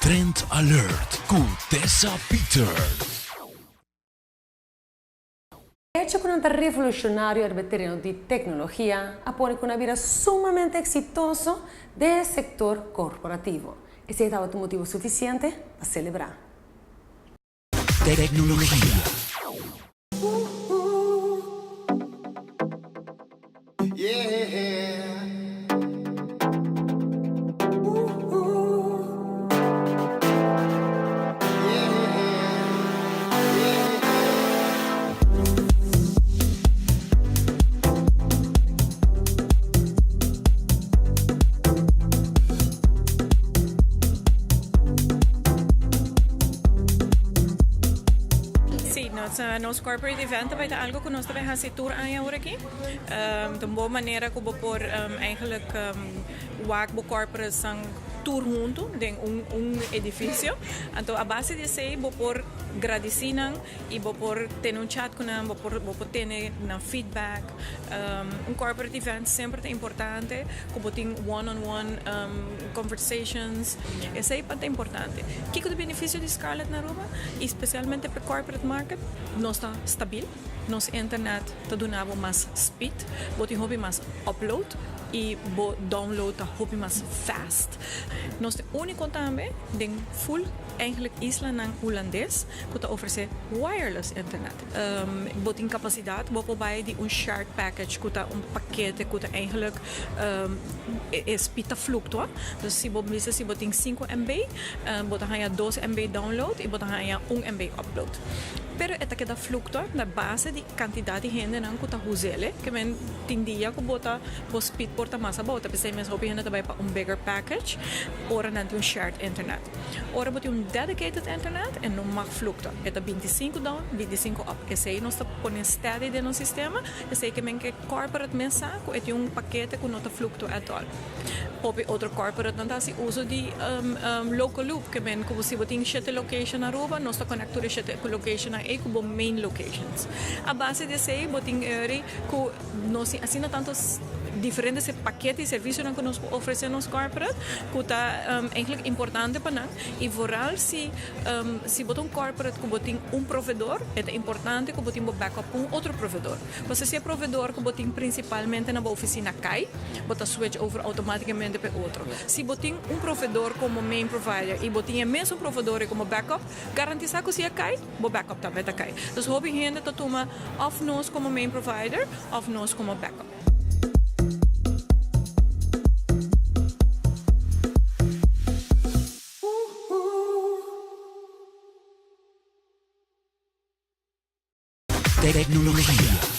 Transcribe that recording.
Trend Alert ku Tessa Peters. Hecho ku nan ta revolushonario ariba e tereno di teknologia a pone ku nan a bira sumamente eksitoso den e sektor korporativo. Esei tabata un motibu sufisiente pa selebrá. Teknologia. Sí, nos nos corporate event ta bai ta algo ku nos ta bai hasi tur aña awor aki. Ta un bon manera ku bo por eigenlijk wak bo corporatesnan tur huntu den un un edifisio. Anto a base di esei bo por gradisí nan i bo por tene un chat ku nan, bo por bo por tene nan feedback. Un corporate event semper ta importante ku bo tin one on one conversations. Esei pa ta importante. Kiko ta benefisio di Scarlet na Aruba i spesialmente pa e corporate market? Nos ta stabil. Nos internet ta duna bo mas speed, bo tin hopi mas upload y bo download ta hopi mas fast. Nos ta e unico tambe den full eigenlijk islanan Hulandes cu ta ofrece wireless internet. Bo tin capacidad, bo por bay di un shared package cu ta un pakete cu ta eigenlijk e speed ta fluctua. Dus si bo bisa si bo tin sinku MB, bo ta haya dos MB download y bo ta haya un MB upload. Pero e ta keda fluctua na base di cantidad di hendenan cu ta usele. Ke men tin dia cu bo ta bo speed por ta mas abou. Ta p'esei mes hopi hende ta bai pa un bigger package ora nan tin un shared internet. Ora bo tin un dedicated internet e no mag fluctua. E ta bintisinco down, bintisinco up. Esei nos ta pone steady den nos sistema. Esei ke men ke corporate mes sa cu e tin un pakete cu no ta fluctua at all. Hopi otro corporate nan ta hasi uso di local loop, ke men ku si bo tin shete location na Aruba, nos ta connect tur e shete locationnan ei ku bo main locations. A base di esei bo tin eri ku nos tin asina tanto diferente pakete di servicionan ku nos por ofrece nos corporate ku ta eigenlijk importante pa nan i vooral si si bo ta un corporate ku bo tin un proveedor e ta importante ku bo tin bo backup ku un otro proveedor. Pasobra si e proveedor ku bo tin prinsipalmente na bo ofisina kai, bo ta switch over outomátikamente pa e otro. Si bo tin un proveedor komo main provider i bo tin e mesun proveedor ei komo backup, garantisá ku si e kai, bo backup tambe ta kai. Dus hopi hende ta tuma òf nos komo main provider òf nos komo backup. Tecnologia.